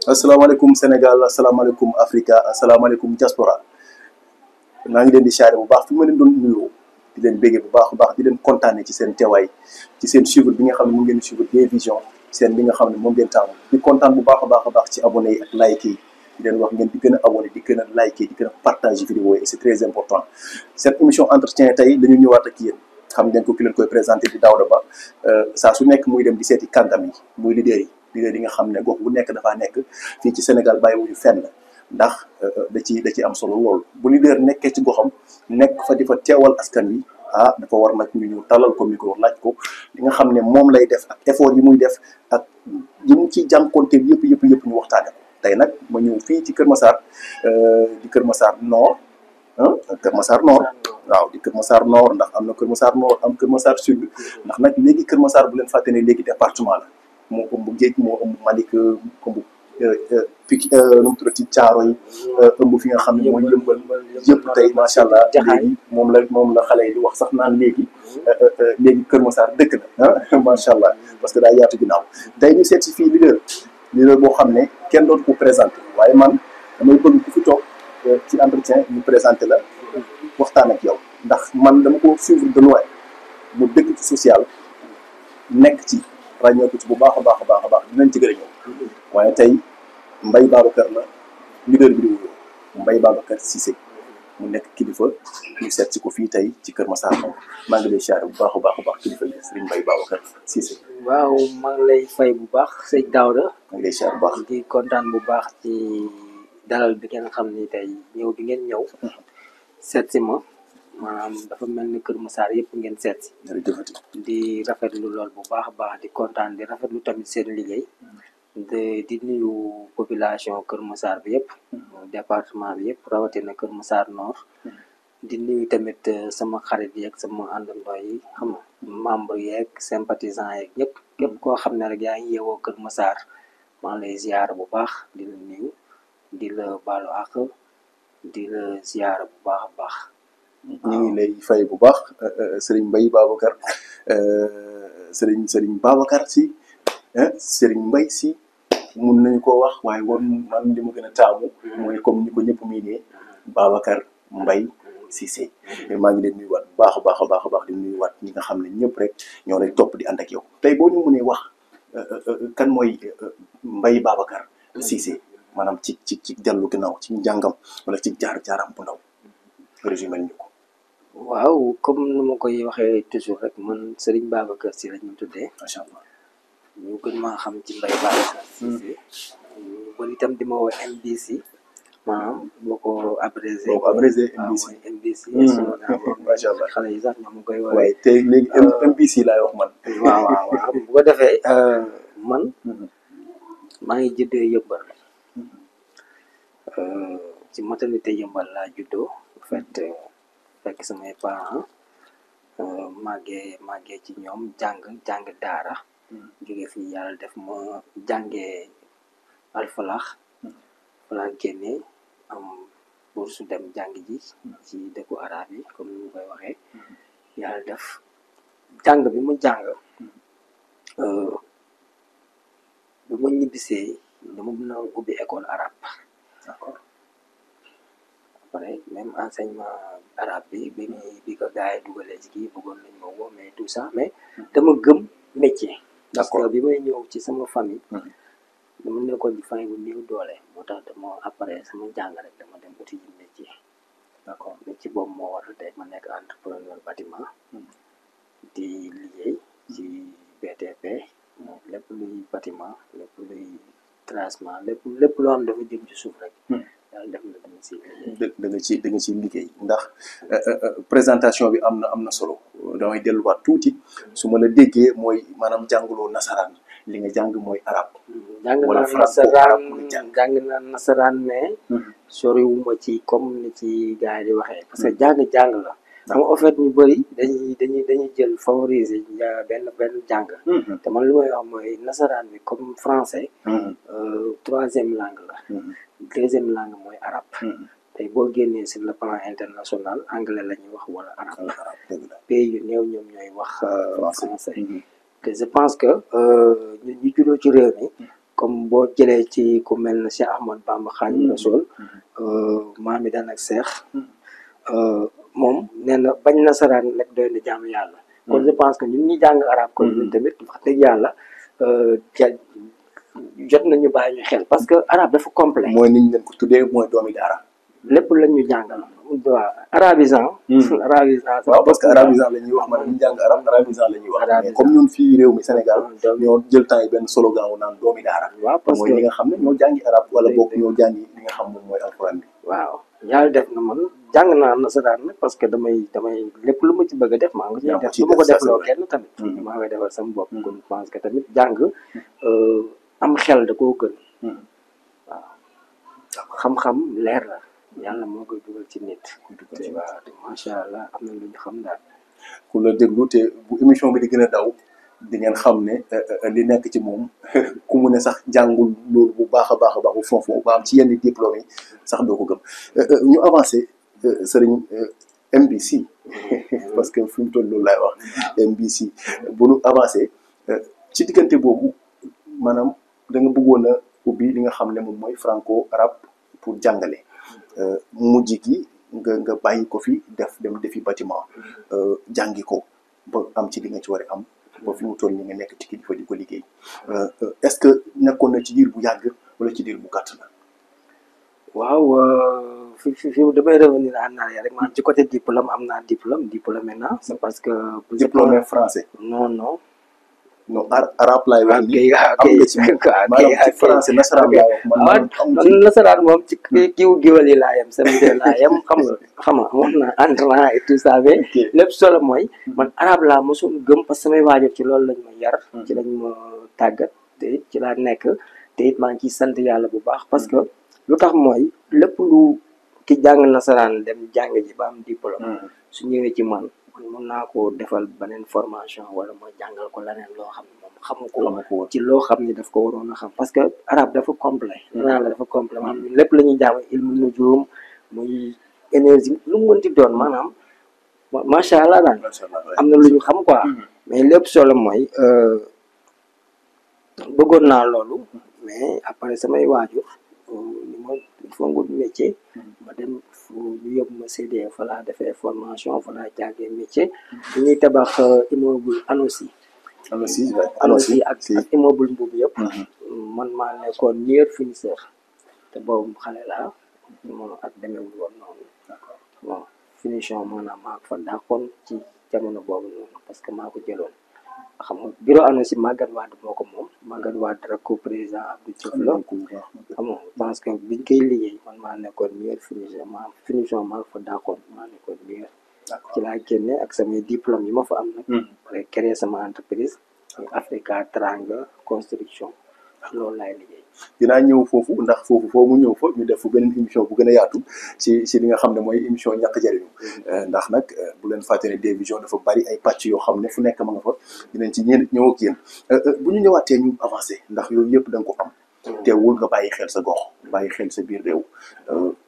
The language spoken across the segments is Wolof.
asalaamaaleykum Sénégal asalaamaaleykum Africa asalaamaaleykum diaspora maa ngi leen di siyaare bu baax fi ma leen doon nuyoo di leen béggee bu baax a baax di leen kontaane ci seen teewaay ci seen suivre bi nga xam ne mu ngeen di suivre Bien Vision seen bi nga xam ne moom ngeen taamu di kontaan bu baax a baax ci abonné yi ak like yi di leen wax ngeen di gën a abonné di gën a like di gën a partager vidéo yi et c'est très important cette émission entretien tey dañu ñëwaat ak yéen xam ngeen ko ki leen koy présenté di Daouda Ba saa su nekk muy dem di seeti kàngam yi muy leader yi nga xam ne gox bu nekk dafaa nekk fii ci Sénégal bàyyiwuñu fenn ndax da ci am solo lool bu leader nekkee ci goxam nekk fa di fa teewal askan wi dafa war nag ñu ñëw talal ko micro laaj ko li nga xam ne moom lay def ak effort yi muy def ak yi mu ciy jànkonteel yëpp ñu waxtaane ko tey nag ma ñëw fii ci Kër Massar di Kër Massar Nord Kër Massar Nord waaw di Kër Massar Nord ndax am na Kër Massar Nord am Kër Massar Sud ndax nag léegi Kër Massar bu leen fàtte ne léegi département la moo ëmb géej moo ëmb Malika ëmb Piki nu mu tuddati Caaro yi ëmb fi nga xam ne mooy yëmbal yëpp tey macha allah léegi moom la xale yi di wax sax naan léegi Kër Massar dëkk na macha allah parce que daa yaatu ginnaaw tey ñu seet si fii leader boo xam ne kenn dootu ko présenté waaye man damay bëgg ku fi toog ci entretien ñu présenté la waxtaan ak yow ndax man dama ko suivre de loin mu dëkk ci social nekk ci ràññee ko ci bu baax a baax dinañ ci gën a ñëw waaye tey Mbaye Babacar la leader bi di wuyoo Mbaye Babacar Cissé mu nekk kilifa ñu seet si ko fii tey ci Kër Massar maa ngi lay siyaare bu baax a baax kilifa yi Serigne Mbaye Babacar Cissé. waaw maa ngi lay fay bu baax sëñ Daouda. maa ngi lay siyaare bu baax di kontaan bu baax ci dalal bi ngeen xam ni tey ñëw bi ngeen ñëw. seet si ma maanaam dafa mel ni Kër Massar yëpp ngeen seet si. di rafetlu lool bu baax a baax di kontaan di rafetlu tamit seen liggéey. di nuyu population Kër Massar bi yëpp. département bi yëpp rawatina Kër Massar Nord. di nuyu tamit sama xarit yeeg sama àndandoo yi xam nga membre yeeg sympathisant yeeg ñëpp képp koo xam ne rek yaa ngi yeewoo Kër Massar maa ngi lay ziar bu baax di la nuyu di la baalu àq di la ziar bu baax a baax. ñu ngi lay fay bu baax Serigne Mbaye Babacar Serigne Babacar Sy Serigne Mbaye Sy mun nañu ko wax waaye woon man li ma gën a taamu mooy comme ni ko ñëpp miinee Babacar Mbaye Cissé maa ngi leen nuyuwaat bu baax a baax di nuyuwaat ñi nga xam ne ñëpp rek ñoo lay topp di ànd ak yow tey boo ñu mënee wax kan mooy Mbaye Babacar Cissé maanaam ci dellu ginnaaw ci njàngam wala ci jaaram bu ndaw résumé ñu ko. waaw comme nu ma koy waxee toujours rek man Serigne Babacar Sy la ñu tuddee. macha allah ñu gën maa xam ci Mbaye Babacar Cissé. ñu bëri itam di ma woo MBC. maanaam boo ko abrégé. MBC. macha allah xale yi sax ñoom koy woowee. waaye tey léegi MBC laay wax man. waaw bu ko defee man. maa ngi juddoo Yëmbal. ci maternité Yëmbal laa juddoo en fait. fekk samay parents màggee ci ñoom jàng daara jóge fii yàlla def ma jàngee alfalaax falaa génnee am bourse dem jàng ji ci dëkku arab yi comme ni ñu koy waxee yàlla def jàng bi mu jàng bi ma ñibbisee dama mën a ubbi école arabe d'accord après même enseignement arabe bi ko gars yi dugalee ci kii bëggoon nañ ma woo mais tout ça mais dama gëm métier. parce que bi may ñëw ci sama famille. dama nekkoon ci famille bu néew doole moo tax dama après sama jàng rek dama dem uti ji métier. d'accord métier boobu moo waral tey ma nekk entrepreneur bâtiment. di liggéey ci BTP. lépp luy bâtiment lépp luy tracement lépp loo xam dafa jëm ci suuf rek. yàlla def na da nga ci liggéey ndax présentation bi am na solo damay delluwaat tuuti su ma la déggee mooy maanaam jàngaloo nasaraan li nga jàng mooy arab wala jàng naa nasaraan mais soriwuma ci comme ni ci gars yi di waxee parce que jàng la xam en fait ñu bëri dañuy jël favoriser benn jàng te man li may wax mooy nasaraan bi comme français troisième langue la deuxième langue mooy arabe tey boo génnee sur le plan international anglais la ñuy wax wala arabe pays yu néew ñoom ñooy wax français te je pense que ñu juddoo ci réew mi comme boo jëlee ci ku mel na Cheikh Ahmad Bamba Xaadimu Rasuul maam yi daan ak seex moom nee na bañ nasaraan rek doy na jaamu yàlla. kon je pense que ñun ñi jàng arab kon ñun tamit wax dëgg yàlla jot nañu bàyyi ñu xel parce que arabe dafa complet. mooy ni ñu leen ko tuddee mooy doomi daara. lépp lañ ñu jàngal. waaw arabisant. arabisant waaw parce que arabisant la ñuy wax man ñu jàng arab arabisant la ñuy wax. mais comme ñun fii réew mi Sénégal. ñoo jël temps yi benn slogan wu naan doomi daara. waaw parce que mooy ñi nga xam ne ñoo jàngi arab wala boog ñoo jàngi li nga xam moom mooy alxuraan bi. waaw yàlla def na man jàng naa nasaraan nag parce que damay lépp lu ma ci bëgg a def maa ngi ciy def. lu ma ko defloo kenn tamit. maa ngi defal sama bopp. kon je pense que tamit jàng am xel da koo gën. waaw xam-xam leer la. yàlla moo koy dugal ci nit. waaw macha allah am na lu ñu xam daal. ku la déglu te bu émission bi di gën a daw di ngeen xam ne li nekk ci moom ku mu ne sax jàngul loolu bu baax a baax a baax bu foofu ba am ci yenn diplôme yi sax doo ko gëm ñu avancé sëriñ MBC parce que fi mu toll loolu laay wax MBC bu nu avancé ci diggante boobu maanaam da nga bëggoon a ubbi li nga xam ne moom mooy franco arabe pour jàngale. mujj gi nga bàyyi ko fi dem defi bâtiment jàngi ko ba am ci li nga ci war a am ba fi mu toll ni nga nekk ci kilifa di ko liggéey est-ce que nekkoon na ci diir bu yàgg wala ci diir bu gàtt la. waaw fi damay revenir en arrière rek maanaam ci côté diplôme am naa diplômé naa c'est parce que. diplômé français. non arabe laay wax nii am nga ci maanaam ci français nasaraan laay wax nasaraan moom ci kiw géwal yi laa yem samedi laa yem xam nga wax na entrant et tout ça mais lépp solo mooy man arabe laa mosoon gëm parce que samay waajur ci loolu lañ ma yar ci lañ ma tàggat te ci laa nekk te it maa ngi ciy sant yàlla bu baax parce que lu tax mooy lépp lu ki jàng nasaraan dem jàng ji ba am diplôme su ñëwee ci man mën naa ko defal beneen formation wala ma jàngal ko leneen loo xam ne moom xamu ko ci loo xam ne daf ko waroon a xam parce que arabe dafa complet la dafa complet maanaam lépp la ñuy jàng ilmu nujum muy énergie lu mu mënti doon maanaam macha allah daal am na lu ñu xam quoi mais lépp solo mooy bëggoon naa loolu mais après samay waajur li ma il faut nga métier ma dem ñu yóbbu ma CDE fa laa defee formation fa laa jàngee métier ñuy tabax immeuble ANOCI ak immeuble Mbuubu yëpp man maa nekkoon meilleur finisseur te boobu xale laa moom ak demeewul woon noonu bon finition maanaam maa ko fa dàqoon ci jamono boobu noonu parce que maa ko jëloon xam nga bureau ANOCI Maguette Wade moo ko moom Maguette Wade rek ko président Abdou Diouf la xam nga parce que biñ koy liggéey man maa nekkoon meilleur finition maa fa dàqoon maa nekkoon meilleur ci laa génne ak samay diplôme yi ma fa am nag pare créer sama entreprise Africa Teranga construction loolu laay liggéey. dinaa ñëw foofu ndax foo mu ñëw fa ñu def beneen émission bu gën a yaatu ci li nga xam ne mooy émission ñàkk jariñu ndax nag bu leen fàtte ne Des Visions dafa bari ay pàcc yoo xam ne fu nekk ma nga fa dinañ ci ñëw ak yéen bu ñu ñëwaatee ñu avancé ndax yooyu yëpp da nga ko am teewul nga bàyyi xel sa gox bàyyi xel sa biir réew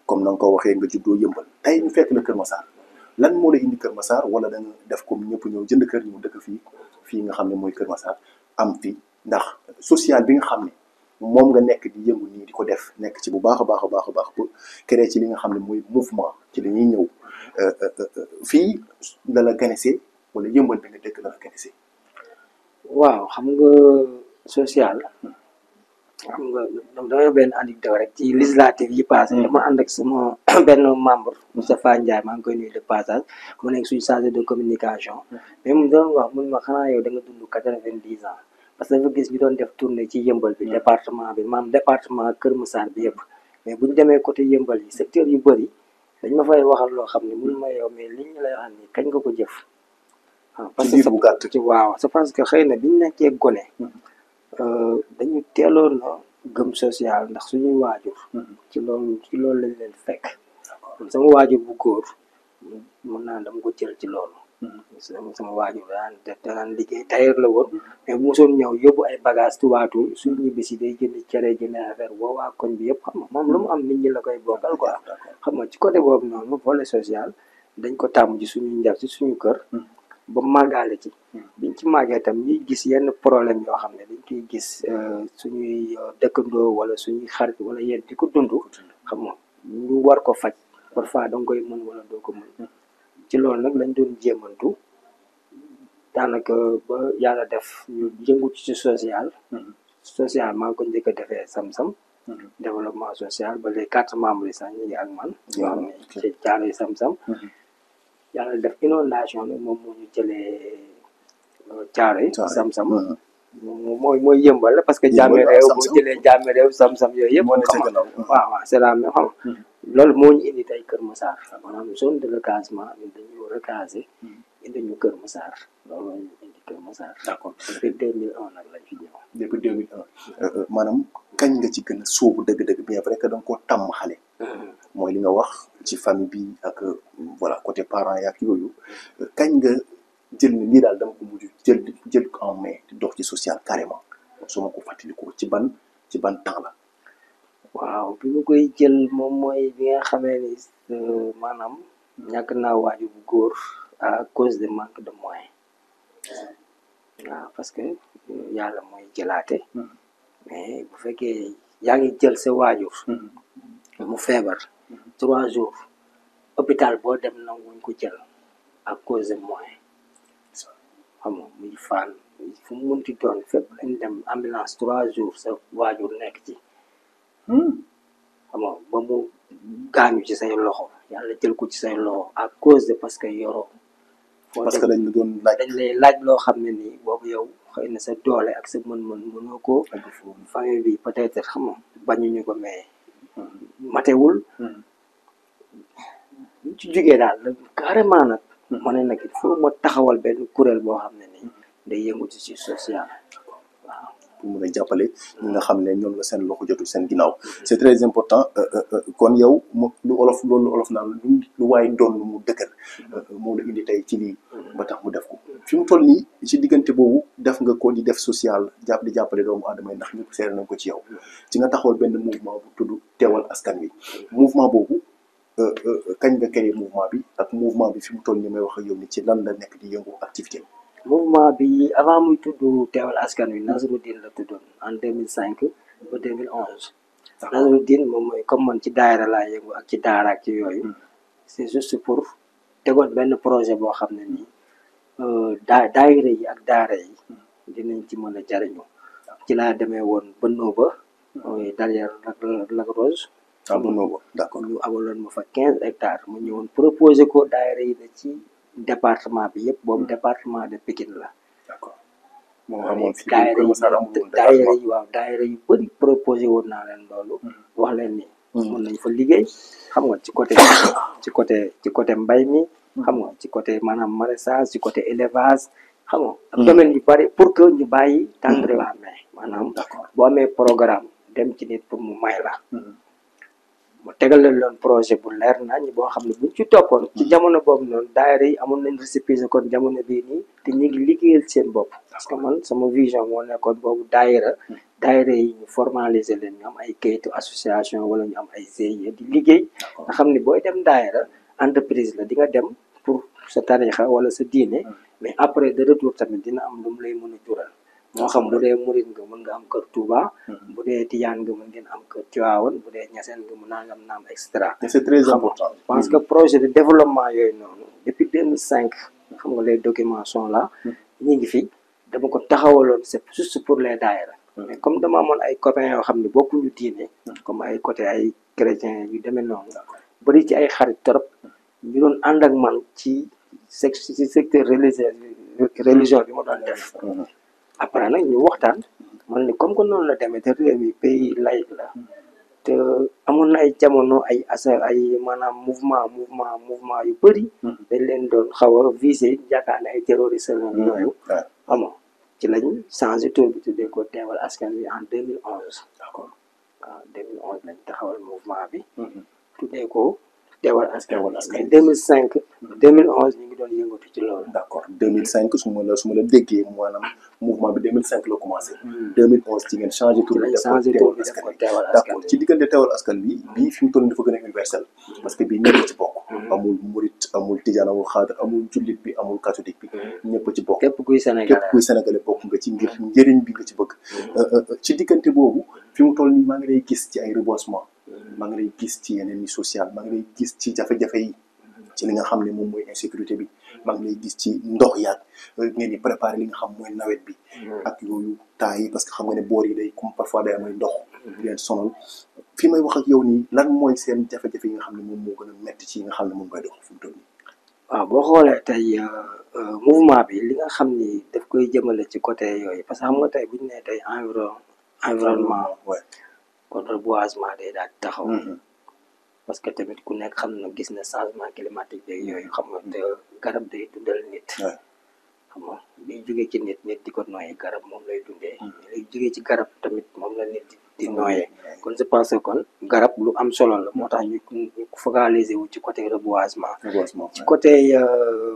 comme na nga ko waxee nga juddoo Yëmbal tey ñu fekk la Kër Massar lan moo la indi Kër Massar wala da nga def comme ñëpp ñëw jënd kër ñu dëkk fii nga xam ne mooy Kër Massar am fi ndax social bi nga xam ne moom nga nekk di yëngu nii di ko def nekk ci bu baax a baax a baax a baax pour créer ci li nga xam ne mooy mouvement ci li ñuy ñëw fii la la ganese wala Yëmbal bi nga dëkk la la ganese. waaw xam nga social xam nga dama benn anecdote rek ci législative yi passé dama ànd ak sama benn membre Moustapha Ndiaye maa ngi koy nuyu de passage mu nekk suñu chargé de communication mais mu doon wax mun ma xanaa yow da nga dund 90 ans parce que dafa gis ñu doon def tournée ci Yëmbal bi département bi maanaam département Kër Massar bi yëpp mais bu ñu demee côté Yëmbal yi secteur yu bëri dañ ma fay waxal loo xam ne mun ma yow mais li ñu lay wax ni kañ nga ko jëf waaw parce que ci waaw c'est parce que xëy na biñu nekkee gone dañu teeloon na gëm social ndax suñuy waajur ci loolu lañ leen fekk sama waajur bu góor mën naa dama ko jël ci loolu sama waajur daan liggéey tailleur la woon mais bu mosoon ñëw yóbbu ay bagage tubaatu suñ ñibbisi day jënd cere jënd affaire boo waa koñ bi yëpp xam nga moom lu mu am nit ñi la koy bokkal quoi xam nga ci côté boobu noonu volet social dañ ko tàmm ci suñuy njab ci suñu kër ba màggaale ci biñ ci màggee tam ñuy gis yenn problème yoo xam ne dañ koy gis suñuy dëkkandoo wala suñuy xarit wala yéen di ko dund xam nga ñu war ko faj parfois danga koy mën wala doo ko mën ci loolu nag lañ doon jéemantu daanaka ba yàlla def ñu yëngu ci social maa ngi ko njëkk a defee Sam-Sam développement social ba les 4 membres yi sax ñu ngi ak man yoo xam ne ci jaaro yi Sam-Sam yàlla def inondation nag moom moo ñu jëlee jaaro yi Sam-Sam mooy yëmbal la parce que jàmmi réew boo jëlee jàmmi réew Sam-Sam yooyu yëpp waaw c'est la même xam loolu moo ñu indi tey Kër Massar maanaam zone de recasement ñun dañu recaser indi ñu Kër Massar loolu ñu indi Kër Massar d'accord depuis 2001 nag lañ fi ñëw depuis 2001 maanaam kañ nga ci gën a sóobu dëgg-dëgg bien vrai que da nga koo tàmm xale mooy li nga wax ci famille bi ak voilà côté parents yi ak yooyu kañ nga jël ni lii daal dama ko mujj jël en main di dox ci social carrément su ma ko fàttalikoo ci ban temps la waaw bi ma koy jël moom mooy bi nga xamee ni maanaam ñàkk naa waajur bu góor à cause de manque de moyens waaw parce que yàlla mooy jëlaate mais bu fekkee yaa ngi jël sa waajur mu feebar 3 jours hôpital boo dem nanguñ ko jël à cause de moyens xam nga muy Fann fu mu munti doon fépp lañ dem ambulance 3 jours sa waajur nekk ci xam nga ba mu gaañu ci say loxo yàlla jël ko ci say loxo à cause de parce que yoroo parce que dañ la doon laaj dañ lay laaj loo xam ne nii boobu yow xëy na sa doole ak sa mën-mën mënoo ko famille bi peut-être xam nga bañuñu ko mais matewul ñu ci jógee daal carrément nag ma ne nag il faut ma taxawal benn kuréel boo xam ne nii day yëngu ci social waaw pour mën a jàppale ñi nga xam ne ñoom la seen loxo jotul seen ginnaaw c'est très important kon yow lu olof naan lu waay doon mu dëkkër moo la indi tey ci lii ba tax mu def ko fi mu toll nii ci diggante boobu def nga ko di def social di jàppale doomu aadama yi ndax ñëpp seere nañ ko ci yow ci nga taxawal benn mouvement bu tudd teewal askan wi mouvement boobu kañ nga créé mouvement bi ak mouvement bi fi mu toll nii may wax ak yow ni ci lan la nekk di yëngu activité mouvement bi avant muy tudd teewal askan wi Nazruddin la tuddoon en 2005 ba 2011 Nazruddin moom mooy comme man ci daayira laa yëngu ak ci daara ak ci yooyu c'est juste pour tegoon benn projet boo xam ne nii daayira yi ak daara yi dinañ ci mën a jariñu ci laa demee woon ba Nóoba derrière Lac Rose ba Nóoba d'accord ñu amaloon ma fa 15 hectares mu ñëwoon proposé ko daayira yi da ci département bi yëpp boobu département de Pikine la d'accord moo amoon fi daayira yi waaw daayira yu bëri proposé woon naa leen loolu wax leen ni mën nañ fa liggéey xam nga ci côté mbay mi xam nga ci côté maanaam maraîchage ci côté élevage xam nga ak domaine yu bëri pour que ñu bàyyi tendre la main maanaam boo amee programme dem ci nit pour mu may la mu tegal leen loon projet bu leer nañ boo xam ne buñ ci toppoon ci jamono boobu noonu daayira yi amoon nañ récépissé kon jamono bii nii te ñu ngi liggéeyal seen bopp parce que man sama vision moo nekkoon boobu daayira yi ñu formaliser leen ñu am ay kayitu association wala ñu am ay GIE di liggéey nga xam ne booy dem daayira entreprise la di nga dem pour sa tarixa wala sa diine mais après de retour tamit dina am lu mu lay mën a jural moo xam bu dee murit nga mën nga am kër Touba bu dee Tijaan nga mën ngeen am kër Tivaouane bu dee Ñaseen nga mën naa am extra c'est très important parce que projet de développement yooyu noonu depuis 2005 xam nga les documents sont là ñi ngi fi dama ko taxawaloon c'est juste pour les daayira mais comme dama amoon ay copains yoo xam ne bokkuñu diine comme ay côté ay chrétiens yu demee noonu bari ci ay xarit trop ñu doon ànd ak man ci secteur religion bi ma doon def après nag ñu waxtaan man ni comme que noonu la demee te réew mi pays laïque la te amoon na ay jamono ay maanaam mouvement yu bëri dañ leen doon xaw a visé yaakaar ne ay terroristes la yooyu xam nga ci lañ changé tur bi tuddee ko teewal askan wi en 2011 d'accord waaw 2011 lañ taxawal mouvement bi tuddee ko teewal askan teewal wi askan mais wi. 2005 2011 ñu ngi doon yëngatu ci loolu. d'accord 2005 su ma la déggee maanaam mouvement bi 2005 la commencé. 2011 ci ngeen changé tur ci bi lañ def ko changé tur teewal bi def askan ko wi. teewal askan d'accord wi. ci diggante teewal askan wi bii fi mu toll nii dafa gën a universel parce que bii ñëpp ci bokk. amul murit amul tijaan amul xaadar amul jullit bi amul catholique bi. ñëpp ci bokk. képp kuy sénégalais bokk nga ci ngir njëriñ bi nga ci bëgg. ci diggante boobu fi mu toll nii maa ngi lay gis ci ay reboisement. maa ngi lay gis ci yeneen i social maa ngi lay gis ci jafe-jafe yi. ci li nga xam ne moom mooy insécurité bi maa ngi lay gis ci ndox yaag ngeen di préparer li nga xam mooy nawet bi ak yooyu temps yi parce que xam nga ne boor yi day comme parfois day amay ndox di leen sonal fii may wax ak yow nii lan mooy seen jafe-jafe yi nga xam ne moom moo gën a metti ci yi nga xam ne moom ngay dox fi mu toll nii. waaw boo xoolee tey mouvement bi li nga xam ni daf koy jëmale ci côté yooyu parce que xam nga tey bu ñu nee tey environnement kon reboisement day daal di taxaw. parce que tamit ku nekk xam na gis na changement climatique beeg yooyu xam nga te garab day dundal nit. xam nga liy jógee ci nit di ko noyyee garab moom lay dundee. liy jógee ci garab tamit moom la nit di noyyee. kon je pense que kon garab lu am solo la moo tax ñu focaliser wu ci côté reboisement. ci côté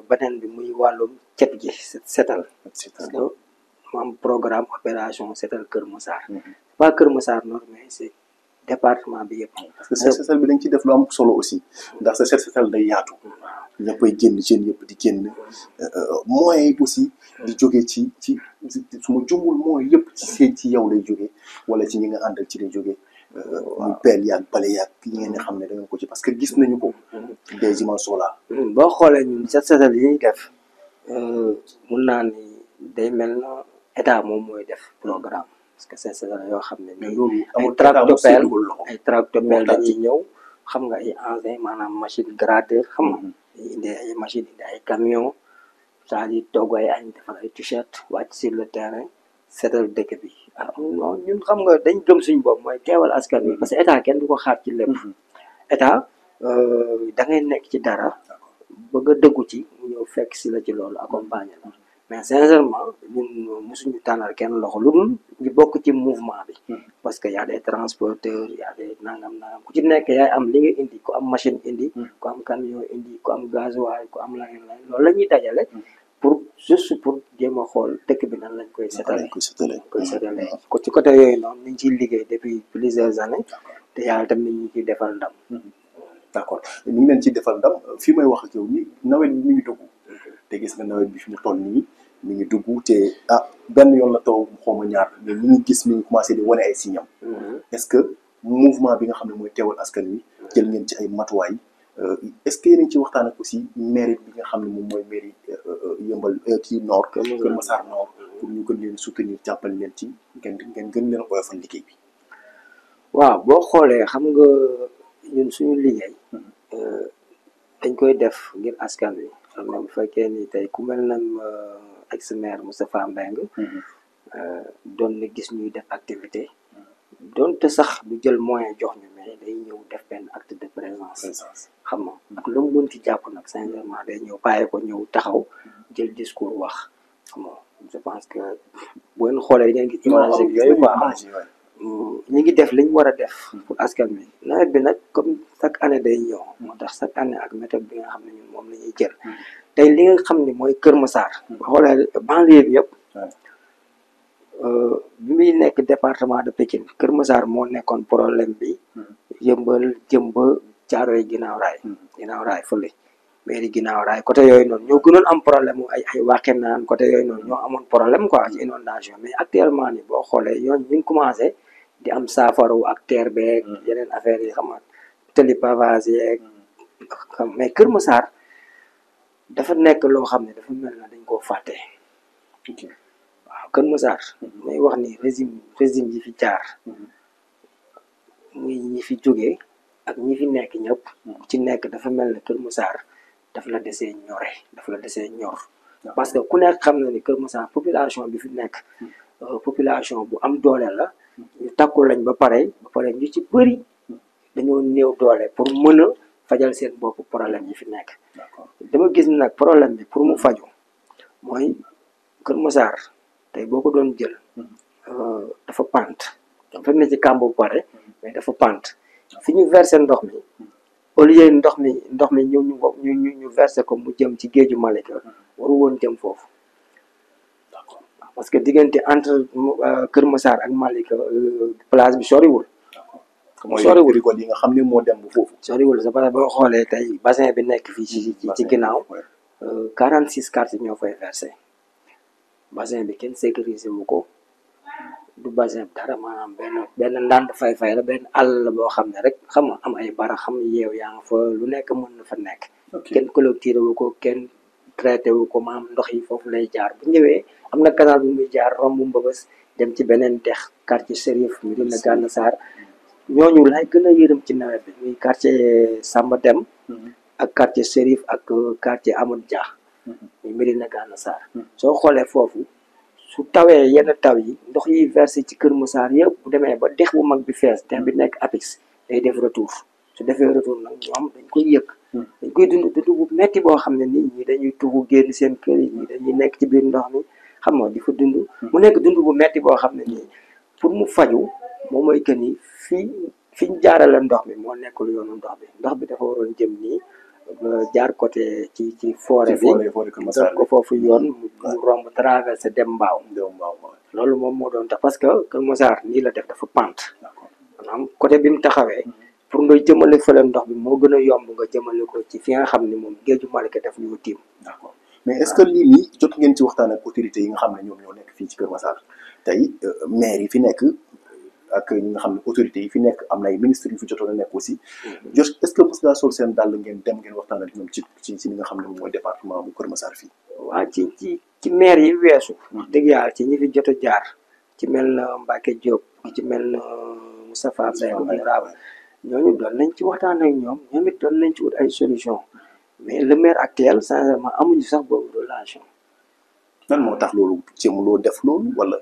beneen bi muy wàllum cet gi setal. parce que mu am programme opération setal Kër Massar. pas Kër Massar Nord mais c'est département bi yëpp. parce que set setal bi dañ ciy def lu am solo aussi ndax sa set setal day yaatu. ñëppay génn jeunes yëpp di génn moyens yi aussi di jóge ci su ma jumul moyens yëpp ci yow lay jóge wala ci ñi nga àndal ci lay jóge muy pelle yaag bale yaag yi ngeen xam ne da nga ko ci parce que gis nañu ko des dimensions là. boo xoolee ñun set setal yi ñuy def mun naa ni day mel na état moom mooy def programme. parce que c'est yoo xam ne nii ay tractopelle dañuy ñëw xam nga ay engins maanaam machine gradeur xam nga indi ay machine indi ay camion c'est-à-dire togg ay añ defar ay t-shirt wàcc sur le terrain seetal dëkk bi non ñun xam nga dañ gëm suñu bopp mooy teewal askan wi parce que état kenn du ko xaar ci lépp état da ngay nekk ci dara bëgg a dëggu ci mu ñëw fekk si la ci loolu accompagner la mais sincèrement ñun mosuñu tànnal kenn loxo lu dul ñu bokk ci mouvement bi parce que y a des transporteurs y a des nangam ku ci nekk yaay am li nga indi ku am machine indi ku am camion indi ku am gasoil ku am leneen loolu la ñuy dajale pour juste pour jéem a xool dëkk bi nan lañ koy setale ko ci côté yooyu noonu ñu ngi ciy liggéey depuis plusieurs années te yàlla tam ñu ciy defal ndam. d'accord ñu ngi leen ciy defal ndam fii may wax ak yow ni nawet bi mi ngi dugg te gis nga nawet bi fi mu toll nii mi ngi dugg te benn yoon la taw xaw ma ñaar mais ñu ngi gis mi ngi commencé di wane ay signam est-ce que mouvement bi nga xam ne mooy teewal askan wi jël ngeen ci ay matuwaay est-ce que yéen a ngi ci waxtaan ak aussi mairie bi nga xam ne moom mooy mairie yëmbal kii Nord Kër Massar Nord pour ñu gën leen soutenir jàppale leen ci ngeen gën leen oyofal liggéey bi. waaw boo xoolee xam nga ñun suñu liggéey dañ koy def ngir askan wi xam nga bu fekkee ni tey ku mel na ex-maire Moustapha Mbengue doon na gis ñuy def activité doonte sax du jël moyen jox ñu mais day ñëw def benn acte de présence xam nga ak lu mu mën ci jàpp nag sincèrement day ñëw bàyyi ko ñëw taxaw jël discours wax xam nga je pense que bu ngeen xoolee da ngeen gis image yooyu quoi ñu ngi def li ñu war a def pour askan wi nawet bi nag comme chaque année day ñëw moo tax chaque année ak méthode bi nga xam ne ñun moom la ñuy jël tey li nga xam ne mooy Kër Massar xoolee banlieue bi yëpp bi muy nekk département de Pikine Kër Massar moo nekkoon problème bi yëmbal jëm ba Caaroy ginnaaw raay fële mais di ginnaaw raay côté yooyu noonu ñoo gënoon am problème ay waxeen naan côté yooyu noonu ñoo amoon problème quoi ci inondation mais actuellement ni boo xoolee yoon ñu ngi commencé di am saafaru ak terre beeg yeneen affaires yi xam nga tëli pavage yeeg mais Kër Massar dafa nekk loo xam ne dafa mel na dañ koo fàtte waaw Kër Massar may wax ni régime yi fi jaar muy ñi fi jógee ak ñi fi nekk ñëpp ci nekk dafa mel ne Kër Massar daf la desee ñor parce que ku nekk xam na ni Kër Massar population bi fi nekk population bu am doole la ñu takku lañ ba pare ñu ci bëri dañoo néew doole pour mën a fajal seen bopp problème yi fi nekk dama gis nag problème bi pour mu faju mooy Kër Massar tey boo ko doon jël dafa pant dafa ne ci kàmb bu pare mais dafa pant fi ñu versé ndox mi au lieu ndox mi ñu versé ko mu jëm ci géeju Malika waru woon jëm foofu parce que diggante entre Kër Massar ak Malika place bi soriwul. soriwul rigole yi nga xam ne moo dem bu foofu. soriwul c'est parce que boo xoolee tey bassin bi nekk fii ci ginnaaw 46 quartiers ñoo fay versé bassin bi kenn sécurisé wu ko du bassin bi dara maanaam benn ndànd fay la benn àll la boo xam ne rek xam nga am ay bara xam yeew yaa nga fa lu nekk mën na fa nekk. kenn clôturé wu ko kenn traité wu ko maanaam ndox yi foofu lay jaar bu ñëwee am na canal bu muy jaar romb Mbëbës dem ci beneen dex quartier Chérif Médina Gana Sarr ñooñu lay gën a yërëm ci nawet bi muy quartier Samba Dem ak quartier Chérif ak quartier Amadou Dia muy Médina Gana Sarr soo xoolee foofu su tawee yenn taw yi ndox yi versé ci Kër Massar yëpp bu demee ba dex bu mag bi fees dex bi nekk Apix day def retour su defee retour nag ñoom dañ koy yëg dañ koy dund bu metti boo xam ne nit ñi dañuy tuxu génn seen kër yi ñi dañuy nekk ci biir ndox mi xam nga di fa dund mu nekk dund bu metti boo xam ne nii pour mu faju moom mooy que ni fi ñu jaarale ndox mi moo nekkul yoonu ndox bi dafa waroon jëm nii jaar côté ci forêt bi doon ko foofu yoon mu romb traversé dem mbaaw loolu moom moo doon tax parce que Kër Massar nii la def dafa pente maanaam côté bi mu taxawee pour nga jëmale fële ndox bi moo gën a yomb nga jëmale ko ci fi nga xam ne moom géeju Malika def ñu tiim. d'accord mais est-ce que lii nii jot ngeen ci waxtaan ak autorités yi nga xam ne ñoom ñoo nekk fii ci Kër Massar tey maire yi fi nekk ak ñi nga xam ne autorités yi fi nekk am na ay ministres yu fi jotoon a nekk aussi jot est-ce que mos ngaa sol seen dàll ngeen dem ngeen waxtaan ak ñoom ci li nga xam ne moom mooy département bu Kër Massar fii. waaw ci maire yi weesu. wax dëgg yàlla ci ñi fi jot a jaar ci mel na Mbacke Diop ci mel na Moustapha Mbaye ñooñu doon nañ ci waxtaan ak ñoom it doon nañ ci wut ay solution mais le maire actuel sincèrement amuñu sax boobu relation. lan moo tax loolu jéemuloo def loolu wala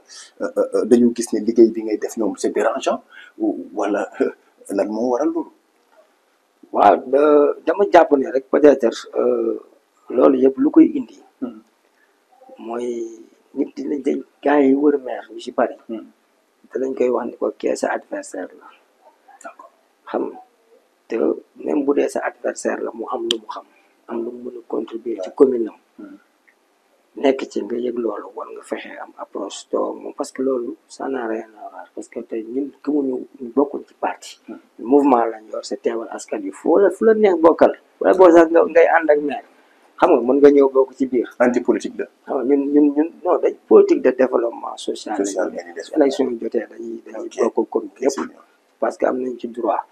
dañu gis ne liggéey bi ngay def ñoom c'est dérangeant wala lan moo waral loolu. waaw dama jàpp ne rek peut-être loolu yëpp lu koy indi. mooy nit dinañ dañ gars yi wër maire yu ci bari. danañ koy wax ni ko kee sa adversaire la. xam te même bu dee sa adversaire la mu am lu mu xam am lu mu mën a contribuer ci commune am nekk ci nga yëg loolu war nga fexe am approche to moom parce que loolu ça n'a rien à voir parce que tey ñun gëmuñu ñu bokkuñ ci parti mouvement lañ yor c'est teewal askan wi fu la neex bokkal wala boo sax ngay ànd ak maire xam nga mën nga ñëw bokk ci biir anti politique la xam nga ñun non dañ politique de développement social élection yi jotee dañuy bokk commune yëpp parce que am nañ ci droit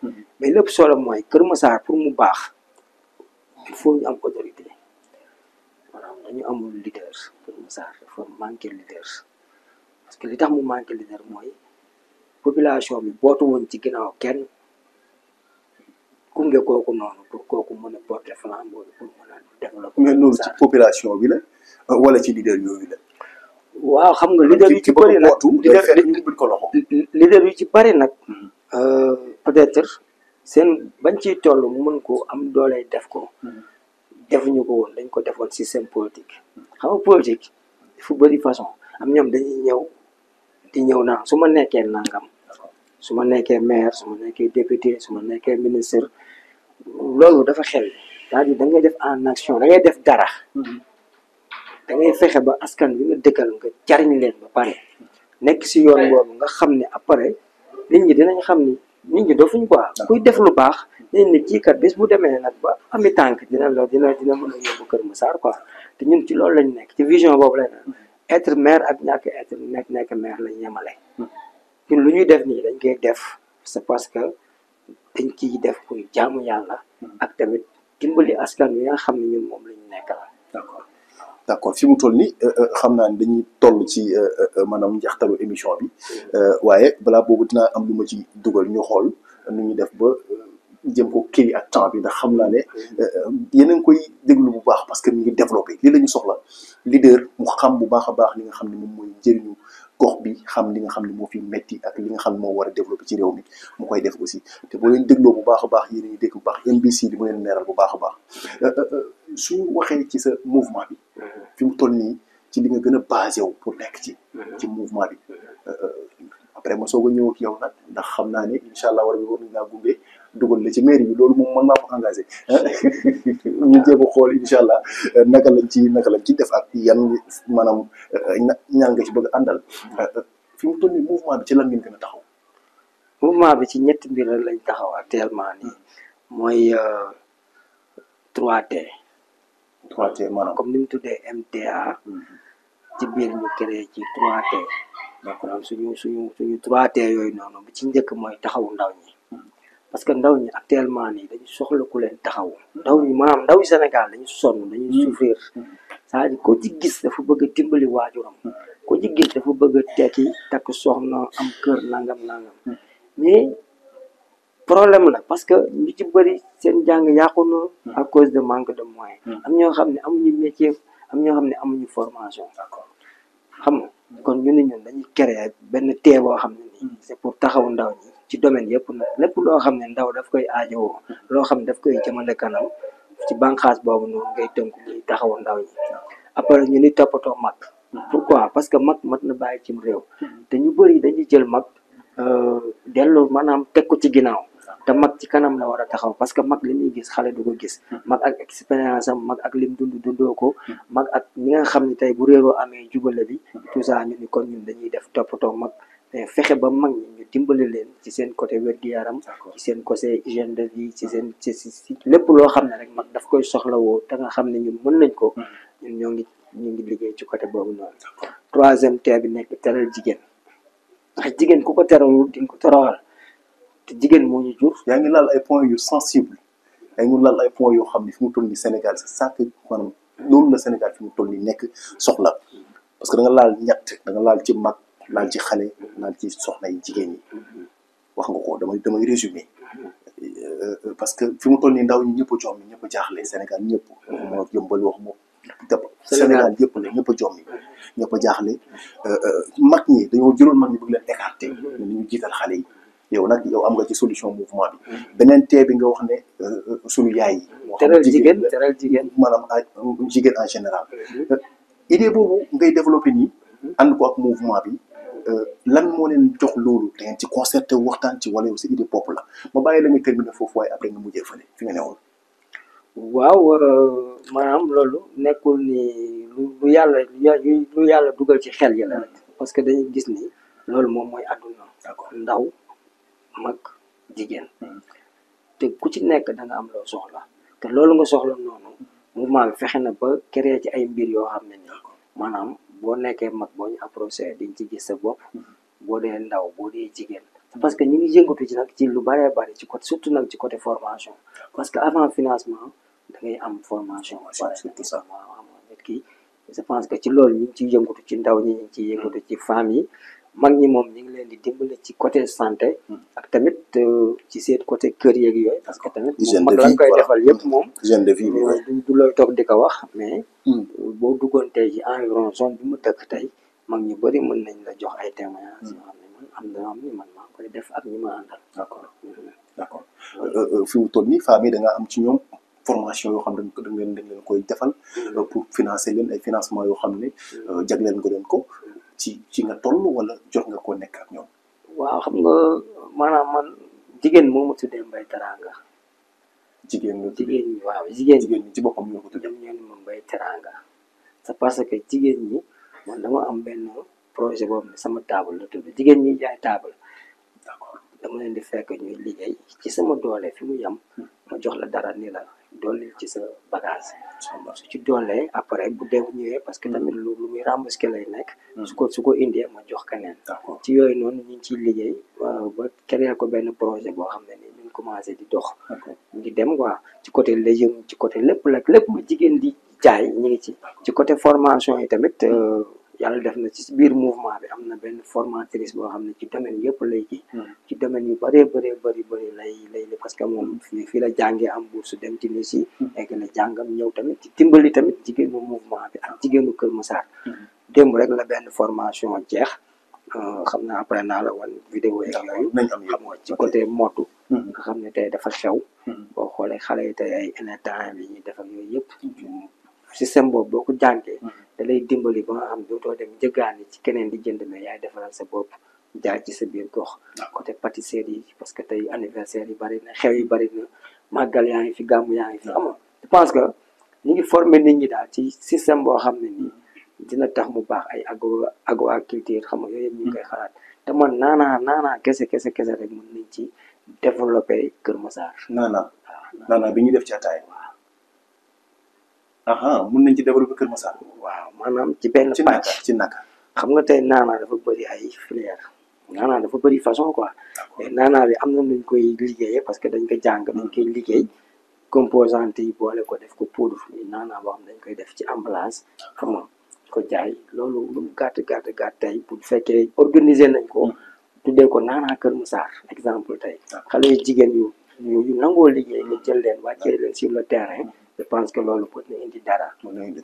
mais lépp solo mooy Kër Massar pour mu baax il faut ñu am autorité maanaam dañu amul leader Kër Massar dafa manqué leader parce que li tax mu manqué leader mooy population bi bootu woon ci ginnaaw kenn gunge kooku noonu pour kooku mën a porter flambeau pour mën a développer. mais loolu ci population bi la wala ci leader yooyu la. waaw xam nga leader yu ci bëri nag leader yu ci bëri nag peut-être seen bañ ciy toll mu mën ko am doole def ko defuñu ko woon dañ ko defoon système politique xam nga politique dafa bëri façon am ñoom dañuy ñëw naan su ma nekkee nangam su ma nekkee maire su ma nekkee député su ma nekkee ministre loolu dafa xel c'est-à-dire da ngay def en action da ngay def dara da ngay fexe ba askan bi nga dëkkal nga jariñ leen ba pare nekk si yoon boobu nga xam ne après nit ñi dinañ xam ni nit ñi dofuñ quoi kuy def lu baax nit ñi kii kat bés bu demee nag ba ami tànk dina mën a yóbbu Kër Massar quoi te ñun ci loolu lañ nekk ci vision boobu lañ être maire ak ñàkk être nekk maire lañ yemale ñun lu ñuy def nii dañ koy def c'est parce que dañ ciy def pour jaamu yàlla ak tamit dimbali askan wi nga xam ne ñun moom lañu nekk la d'accord fi mu toll nii xam naa ne dañuy toll ci maanaam njeextalu émission bi waaye balaa boobu dinaa am lu ma ci dugal ñu xool nu ñuy def ba jëm ko kii ak temps bi ndax xam naa ne yéen a ngi koy déglu bu baax parce que mi ngi développé lii la ñu soxla leader mu xam bu baax a baax li nga xam ne moom mooy njëriñu gox bi xam li nga xam ne moo fi metti ak li nga xam ne moo war a développé ci réew mi mu koy def aussi te boo leen dégloo bu baax a baax yéen a ngi dégg bu baax NBC di mu leen leeral bu baax a baax suñu waxee ci sa mouvement bi fi mu toll nii ci li nga gën a basé wu pour nekk ci mouvement bi après ma soog a ñëw ak yow nag ndax xam naa ne incha allah war nañ laa gunge dugal la ci mairie bi loolu moom mën naa ko engagé ñu jéem a xool incha allah naka lañ ci def ak yan maanaam ñaan nga ci bëgg a àndal fi mu toll nii mouvement bi ci lan ngeen gën a taxaw. mouvement bi ci ñetti mbir lañ taxaw actuellement nii mooy 3T. 3T maanaam comme ni mu tuddee MTA. ci biir ñu créé ci 3T. d'accord suñu 3T yooyu noonu bi ci njëkk mooy taxawu ndaw ñi. parce que ndaw ñi actuellement nii dañu soxla ku leen taxawu. ndaw ñi maanaam ndaw Sénégal dañu sonn dañuy souffrir. c'est-à-dire ko ci gis dafa bëgg a dimbali waajuram. ko ci gis dafa bëgg a tekki takk soxna am kër nangam. mais problème la parce que ñu ci bëri seen jàng yàqu na à cause de manque de moyens. am ñoo xam ne amuñu métier am ñoo xam ne amuñu formation. xam nga kon ñun dañuy créer benn tee boo xam ne nii c'est pour taxaw ndaw ñi ci domaine yëpp nag lépp loo xam ne ndaw daf koy aajowoo loo xam ne daf koy jëmale kanam ci bànqaas boobu noonu ngay tënku muy taxaw ndaw ñi. après ñu ni toppatoo mag. pourquoi parce que mag mat na bàyyi cim réew te ñu bëri dañuy jël mag delloo maanaam teg ko ci ginnaaw te mag ci kanam la war a taxaw parce que mag li muy gis xale du ko gis. mag ak expérience am mag ak lim dundoo ko mag ak ñi nga xam ne tey bu réeroo amee jubale bi tout ça ñu ni kon ñun dañuy def toppatoo mag mais fexe ba mag ñi ñu dimbali leen ci seen côté wér-gu-yaram ci seen côté hygiène de vie ci seen ci lépp loo xam ne rek mag daf koy soxlawoo te nga xam ne ñun mën nañ ko ñun ñu ngi liggéey ci côté boobu noonu. 3e T bi nekk teral jigéen ndax jigéen ku ko teralul di nga ko toroxal te jigéen moo ñu jur. yaa ngi laal ay points yu sensible yaa ngi laal ay points yoo xam ne fi mu toll nii Sénégal c'est ça que maanaam loolu la Sénégal fi mu toll nii nekk soxla parce que da nga laal ñett da nga laal ci mag laal ci xale laal ci soxna yi jigéen ñi wax nga ko damay résumé parce que fi mu toll nii ndaw ñi ñëpp a jommi ñëpp a jaaxle Sénégal ñëpp moo yëmbal wax moom Sénégal yëpp la ñëpp a jommi ñëpp a jaaxle mag ñi dañoo jëloon mag ñi bëgg leen écarter ne ñu jiital xale yi yow nag yow am nga ci solution mouvement bi beneen tee bi nga wax ne sunu yaay yi teral jigéen maanaam jigéen en général idée boobu ngay développé nii ànd ko ak mouvement bi lan moo leen jox loolu da ngeen ci concerté waxtaan ci wala yow sa idée bopp la ma bàyyi la nga terminé foofu waaye après nga mujjee fële fi nga newoon. waaw maanaam loolu nekkul ni lu yàlla dugal ci xel yi la rek parce que dañuy gis ni loolu moom mooy àdduna. d'accord ndaw mag jigéen te ku ci nekk da nga am loo soxla te loolu nga soxla noonu mouvement bi fexe na ba créer ci ay mbir yoo xam ne nii maanaam boo nekkee mag boo ñu approché diñ ci gis sa bopp boo dee ndaw boo dee jigéen parce que ñu ngi yëngatu ci nag ci lu bëree bëri ci côté surtout nag ci côté formation parce que avant financement da ngay am formation surtout ça am nit ki je pense que ci loolu ñu ngi ciy yëngatu ci ndaw ñi ñu ngi ciy yëngatu ci femmes yi mag ñi moom ñu ngi leen di dimbali ci côté santé ak tamit ci seen côté kër yeeg yooyu parce que tamit moom mag lañ koy defal yëpp moom hygiène de vie du looy toog di ko wax mais boo duggoon tey ci environ zone bi mu dëkk tey mag ñu bëri mën nañ la jox ay témoignages yoo xam ne man am na am ni man maa koy def ak ñi ma àndal. d'accord fi mu toll nii femmes yi da nga am ci ñoom formation yoo xam ne dañ leen koy defal pour financer leen ay financement yoo xam ne jagleel nga leen ko ci nga toll wala jot nga ko nekk ak ñoom. waaw xam nga maanaam man jigéen moo ma tuddee Mbaye Teranga. jigéen ñi waaw jigéen ñi ci boppam ñoo ko tuddee. ñoom ñoo ma Mbaye Teranga c'est parce que jigéen ñi man dama am benn projet boobu ne sama table la tudd jigéen ñi jaay table. d'accord dama leen di fekk ñuy liggéey ci sama doole fi mu yem ma jox la dara ni la dooleel ci sa bagage su ci doolee après bu dee ñëwee parce que tamit lu muy remboursé lay nekk su ko indee ma jox keneen ci yooyu noonu ñu ngi ciy liggéey ba créer ko benn projet boo xam ne ni ñu ngi commencé di dox ñu ngi dem quoi ci côté légume ci côté lépp lu jigéen di jaay ñu ngi ci côté formation yi tamit yàlla def na ci biir mouvement bi am na benn formatrice boo xam ne ci domaine yëpp lay kii ci domaine yu bëree bëri lay parce que moom fii la jàngee am bourse dem Tunisie egg na jàngam ñëw tamit ci dimbali tamit jigéenu mouvement bi ak jigéenu Kër Massar démb rek la benn formation jeex xam naa après naa la wan vidéo yeeg yooyu xam nga ci côté motu nga xam ne tey dafa xew boo xoolee xale yi tey ay anytime yi ñuy def ak yooyu yëpp système boobu boo ko jàngee da lay dimbali ba nga xam dootoo dem jëggaani ci keneen di jënd mais yaay defaral sa bopp jaay ci sa biir gox. côté pâtisserie yi parce que tey anniversaire yi bari na xew yi bari na màggal yaa ngi fi gàmmu yaa ngi fi xam nga je pense que ñu ngi former nit ñi daal ci système boo xam ne nii dina tax mu baax ay aquaculture xam nga yooyu yëpp ñu ngi koy xalaat te man naanaa kese rek mën nañ ci développer Kër Massar. naanaa bi ñuy def ci ataay. mën nañ ci développer Kër Massar. waaw maanaam ci benn pàcc ci naka. xam nga tey naanaa dafa bëri ay filière naanaa dafa bëri façon quoi mais naanaa bi am na nuñ koy liggéeyee parce que dañ ko jàng dañ koy liggéey composante yi boole ko def ko poudre yi naanaa boo xam dañ koy def ci emballage xam nga ko jaay loolu lu mu gàtt tey bu fekkee organiser nañ ko tuddee ko naanaa Kër Massar exemple tey xale yu jigéen yu nangoo liggéey nga jël leen wàccee leen sur le terrain je pense que loolu peut na indi dara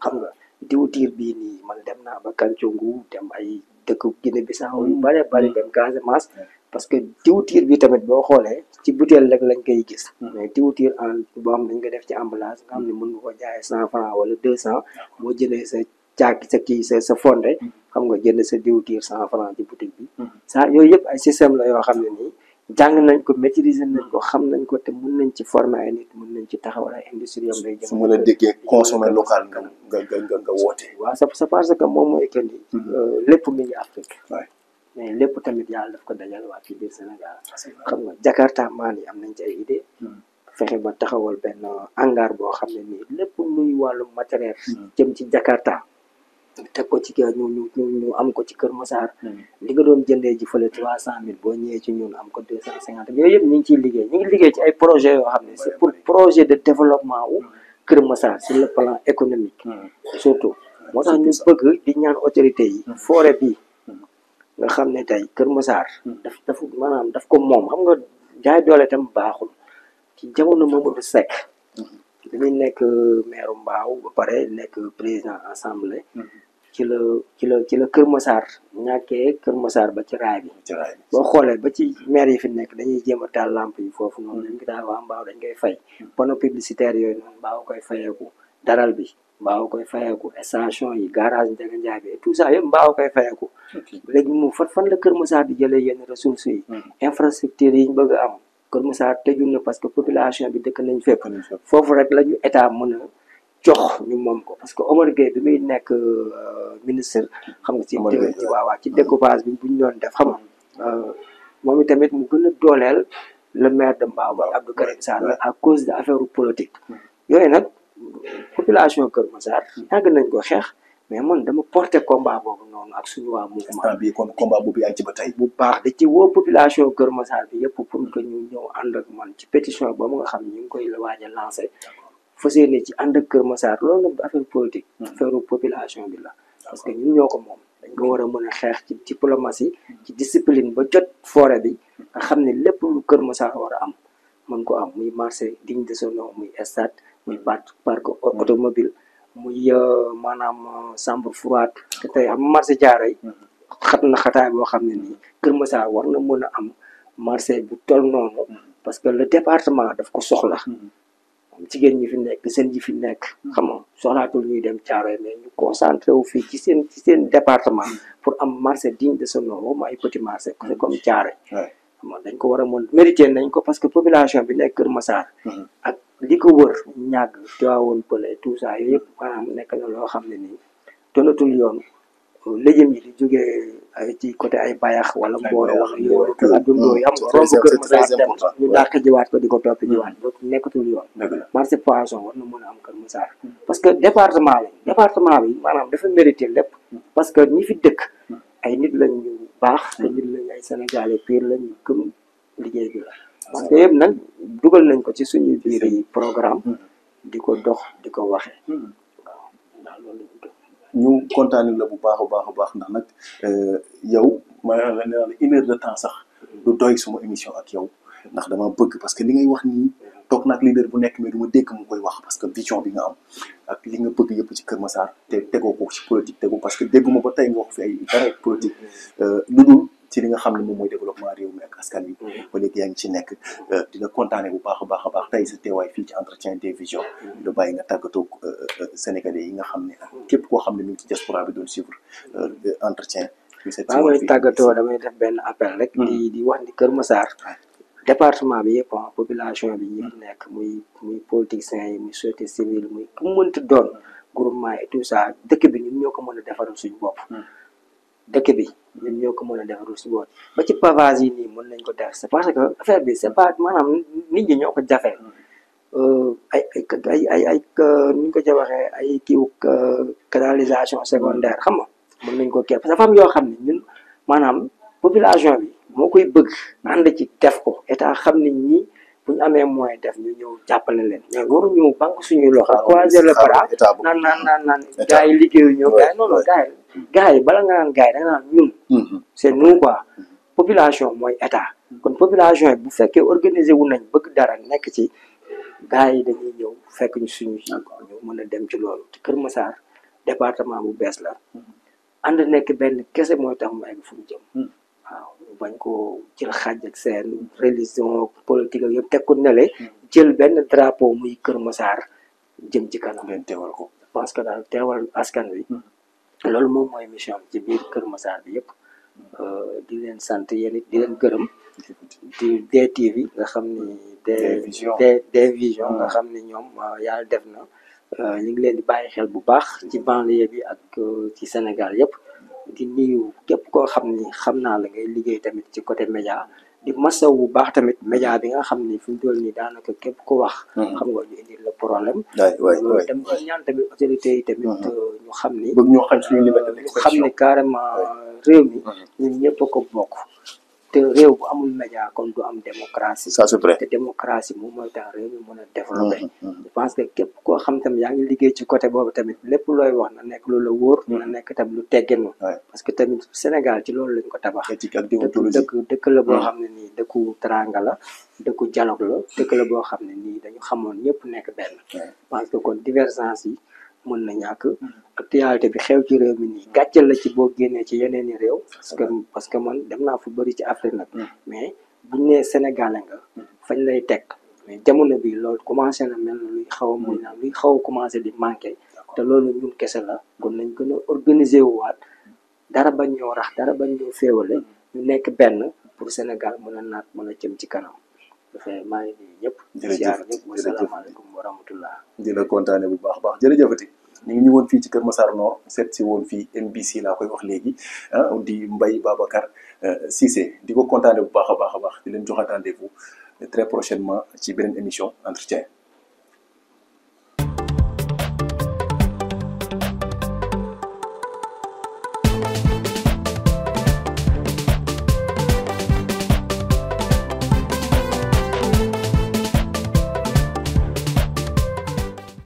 xam nga diwtiir bii nii man dem naa ba Kanthiou dem ay dëkk Guinée Bissau yu bari dem Casamance parce que diwtiir bi tamit boo xoolee ci butéel rek lañ koy gis mais diwtiir en boo xam dañ ko def ci emballage nga xam ne mën nga ko jaayee 100 francs wala 200 boo jëlee sa caaki sa fonde xam nga jënd sa diwtiir 100 francs ci boutique bi ça yooyu yëpp ay système la yoo xam ne nii jàng nañ ko maîtriser nañ ko xam nañ ko te mën nañ ci former ay nit mën nañ ci taxawal ay industrie am day jëm. su ma la déggee consommer local nga woote. waaw c'est parce que moom mooy que ni lépp mi ngi Afrique. mais lépp tamit yàlla daf ko dajal waa ci biir Sénégal. xam nga Jakarta maan yi am nañ ci ay idée fexe ba taxawal benn hangar boo xam ne nii lépp luy wàllu matériel. jëm ci Jakarta. teg ko ci ñu am ko ci Kër Massar li nga doon jëndee ji fële 300 000 boo ñëwee ci ñun am ko 250 yooyu yëpp ñu ngi ciy liggéey ñu ngi liggéey ci ay projet yoo xam ne c'est pour projet de développement wu Kër Massar sur le plan économique surtout moo tax ñu bëgg di ñaan autorité yi forêt bi nga xam ne tey Kër Massar daf maanaam daf ko moom xam nga jaay doole tam baaxul ci jamono Mamadou Seck bi muy nekk maire Mbao ba pare nekk président assemblée ci la Kër Massar ñàkkee Kër Massar ba ci raay bi boo xoolee ba ci maire yi fi nekk dañuy jéem a taal lamp yi foofu noonu dañ ko daal waa Mbao dañ koy fay panneau publicitaire yooyu noonu Mbao koy fayeeku daral bi Mbao koy fayeeku station yi garage Ndiaga Ndiaye bi et tout ça yëpp Mbao koy fayeeku léegi mu fan la Kër Massar di jëlee yenn ressources yi infrastructure yi ñu bëgg a am Kër Massar tëjul na parce que population bi dëkk nañ fépp foofu rek la ñu état mën a jox ñu moom ko parce que Omar Gueye bi muy nekk ministre xam nga ci ci découpage bi bu ñu doon def xam nga moom itamit mu gën a dooleel le maire de Mbao ba Abdou Karim Sarr à cause de affaire politique yooyu nag population Kër Massar yàgg nañ ko xeex mais man dama porté combat boobu noonu ak suñu waa mouvement bi kon combat boobu yaa ngi ci ba tey bu baax da ci woo population Kër Massar bi yëpp pour que ñu ñëw ànd ak man ci pétition boobu nga xam ne ñu ngi koy waaj a lancé fas yéene ci ànd ak Kër Massar loolu nag du affaire politique affaire population bi la parce que ñun ñoo ko moom dañ ko war a mën a xeex ci diplomatie ci discipline ba jot forêt bi nga xam ne lépp lu Kër Massar war a am mën ko am muy marché digne de son nom muy stade muy parc automobile muy maanaam chambre froide te tey am marché Thiaroye xat na xataay boo xam ne nii Kër Massar war na mën a am marché bu toll noonu parce que le département daf ko soxla jigéen ñi fi nekk seen ñi fi nekk xam nga soxlaatul ñuy dem Thiaroye mais ñu concentré wu fii ci seen département pour am marché digne de son nom moom ay petit marché comme Thiaroye xam nga dañ ko war a mën mérité nañ ko parce que population bi nekk Kër Massar ak li ko wër ñàgg Tivaouane Peulh tout ça yooyu yëpp maanaam nekk na loo xam ne nii donatul yoon légumes yi di jógee ci côté ay bayax wala mbooro wala yooyu addundoo yi am romb Kër Massar dem ñu dàq jiwaat ko di ko topp jiwaat donc nekkatul yoon marché poisson war na mën a am Kër Massar parce que département bi maanaam dafa mérité lépp parce que ñi fi dëkk ay nit lañ ñu baax te nit lañ ay sénégalais pire lañ ñu gëm liggéey bi la parce que yëpp nag dugal nañ ko ci suñu biir yi programme di ko dox di ko waxe waaw ndax loolu ñu kontaane la bu baax a baax ndax nag yow ma la ne une heure de temps sax du doy suma émission ak yow ndax dama bëgg parce que li ngay wax nii toog nag leader bu nekk mais du ma dégg mu koy wax parce que vision bi nga am ak li nga bëgg yëpp ci Kër Massar te tegoo ko ci politique tegoo parce que dégguma ba tey nga wax fi ay dara politique lu dul ci li nga xam ne moom mooy développement réew mi ak askan wi ba léegi yaa ngi ci nekk dina kontaane bu baax a baax tey sa teewaay fii ci entretien des visions da bàyyi nga tàggatoo sénégalais yi nga xam ne képp koo xam ne mi ngi ci diaspora bi doon suivre entretien waaw may tàggatoo damay def benn appel rek. di wax ni Kër Massar. département bi yëpp population bi ñi fi nekk muy politiciens yi muy société civile muy ku mënti doon groupement et tout ça dëkk bi ñun ñoo ko mën a defaral suñu bopp. dëkk bi ñun ñoo ko mën a defaral suñu bopp ba ci pavage yi nii mën nañ ko def c'est parce que affaire bi c'est pas maanaam nit ñi ñoo ko jafe. ay nu ñu ko ca waxee ay kiiw canalisation secondaire xam nga mën nañ ko kii parce que dafa am yoo xam ne ñun maanaam population bi moo koy bëgg ànd ci def ko état xam ne ñi bu ñu amee moyen def ñu ñëw jàppale leen mais waruñu banque suñuy loxo croiser le bras naan gars yi liggéeyu ñëw gars yi non non gars yi bala nga naan gars yi da nga naan ñun c'est nous quoi population mooy état kon population yi bu fekkee organiser wu nañ bëgg dara nekk ci gars yi dañuy ñëw fekk ñu suñu ñu mën a dem ci loolu te Kër Massar département bu bees la ànd nekk benn kese mooy tax mu egg fu mu jëm waaw bañ ko jël xaaj ak seen religion politique ak yëpp teg ko nele jël benn drapeau muy Kër Massar jëm ci kanam teewal ko parce que daal teewal askan wi loolu moom mooy mission ci biir Kër Massar bi yëpp di leen sant yéen it di leen gërëm di DTV nga xam ni Dvision nga xam ni ñoom yàlla def na ñu ngi leen di bàyyi xel bu baax ci banlieue bi ak ci Sénégal yëpp di nuyu képp koo xam ni xam naa la ngay liggéey tamit ci côté média di masaw bu baax tamit média bi nga xam ni fi mu toll nii daanaka képp ko wax xam nga ñu indi le problème dem ci ñaan tamit autorités yi tamit ñu xam ni bëgg ñoo xam suñu liberté ñu xam ni carrément réew mi ñun ñëpp a ko bokk te réew bu amul média kon du am démocratie ça c'est vrai te démocratie moom mooy tax réew mi mën a développer je pense que képp koo xam tamit yaa ngi liggéey ci côté boobu tamit lépp looy wax na nekk lu la wóor na nekk tamit lu tegginu parce que tamit Sénégal ci loolu lañ ko tabax dëkk la boo xam ne nii dëkku teranga la dëkku dialogue la dëkk la boo xam ne nii dañu xamoon ñëpp nekk benn parce que kon divergence yi mën na ñàkk actualité bi xew ci réew mi nii gàccal la ci boo génnee ci yeneen i réew parce que man dem naa fu bëri ci Afrique nag mais buñ nee Sénégalais nga fañ lay teg mais jamono bi loolu commencé na mel na luy xaw a muy naan luy xaw a commencé di manqué te loolu ñun kese la kon nañ gën a organiser wu waat dara bañ ñoo rax dara bañ ñoo féewale ñu nekk benn pour Sénégal mën a naat mën a jëm ci kanam dafay maa ngi nuyu ñëpp siyaar ñëpp wasalaamaaleykum wa rahmatullah di la kontaane bu baax baax jërëjëfati ñu ngi ñëwoon fii ci Kër Massar Nord seet si woon fii MBC laa koy wax léegi di Mbaye Babacar Cissé di ko kontaane bu baax a baax di leen joxaat rendez-vous très prochainement ci beneen émission entretien